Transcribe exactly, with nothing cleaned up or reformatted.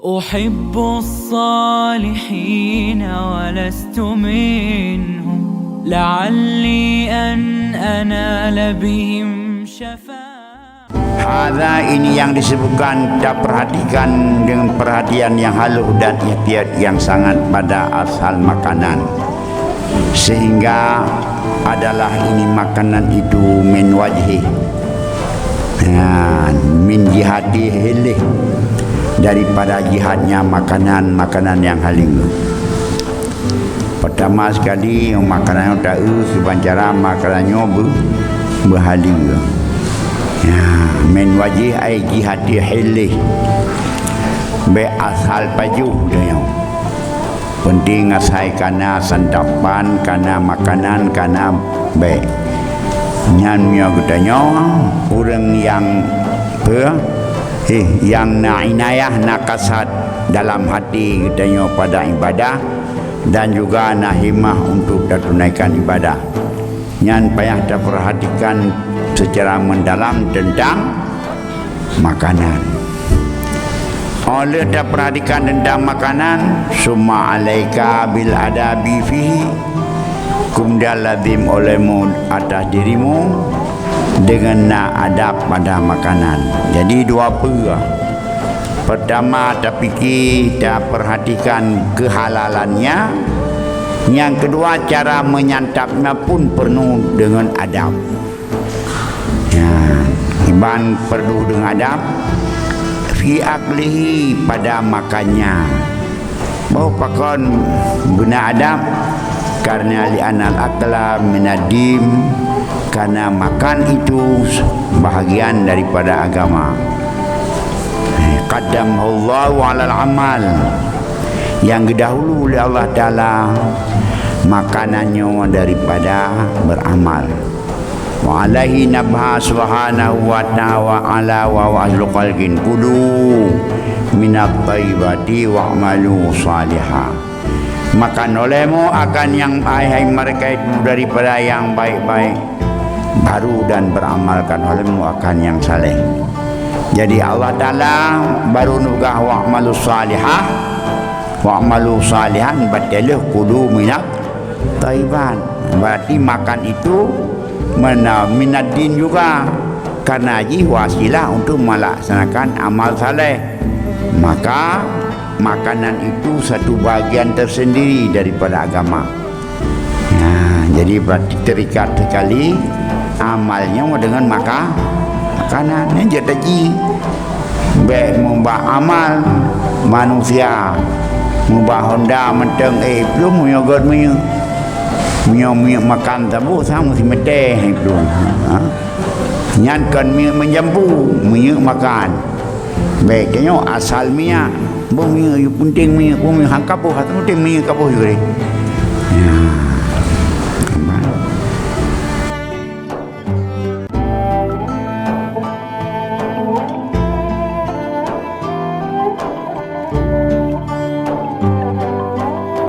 أحب الصالحين ولست منهم، لعلي أن أنال بهم شفاعة. Hadza, ini yang disebutkan, taperhatikan dengan perhatian yang halus dan ihtiyat yang sangat pada asal makanan, sehingga adalah ini makanan itu min wajhi, ya, min jihati hilih, daripada jihatnya makanan, makanan yang halus. Pertama sekali, makanan nyoe taeu kiban cara makanan nyoe beu-, beuhaleue. Ya, min wajih ai jihati hilih. Bék asal pajoh tanyoe. Penting asai kana santapan, kana makanan, kana bék. Nyan meunyoe geutanyoe ureuëng nyang peue, eh, nyang na inayah, na kasad dalam hati geutanyoe pada ibadah, dan juga na himah untuk tatunaikan ibadah. Nyan payah taperhatikan secara mendalam tentang makanan. Óh lheueh taperhatikan tentang makanan, summa alaika bil adabi fihi, kemudian lazim olehmu atas dirimu dengan na adab pada makanan. Jadi dua peue. Pertama, tapikir, taperhatikan kehalalannya. Yang kedua, cara menyantapnya pun penuh dengan adab. Ya, iban penuh dengan adab. Fi aklihi, pada makannya. Boh pakon beuna adab, karena li'anal akla minad din, karena makan itu bahagian daripada agama. Qaddamahullahu alal amal, yang geudahulu lé Allah Taala makanan nyoe daripada beramal. Wa alaihi nabbaha subhanahu wa ta'ala wa huwa asdaqul qailin, "Kulu minat thayyibati wa'malu shaliha." Makan olehmu akan nyang hai-hai mereka itu daripada yang baik-baik, baru dan beramalkan olehmu akan nyang saleh. Jadi Allah Taala baru neugah wa'malu shalihah, wa'malu shalihan, bateuleh kulu minat thayyibat. Berarti makan itu mena-, minad din juga, karena jih wasilah untuk melaksanakan amal saleh. Maka makanan itu satu bahagian tersendiri daripada agama. Nah, jadi berarti terikat sekali amalnya dengan maka-, makanan. Nyan jadi ji. Bék mubah amal manusia. Mubah honda mantong, eh, plueng meunyoe gét minyeuk. Meunyoe minyeuk makan saboh, sang meusimeutée, eh, plueng. Ha? Nyan kon minyeuk meujampu, minyeuk makan. Bék tanyoe asal minyeuk. Boh minyeuk, yue peunteng minyeuk, boh minyeuk han kapoh, hana peunteng minyeuk kapoh jih. Ya,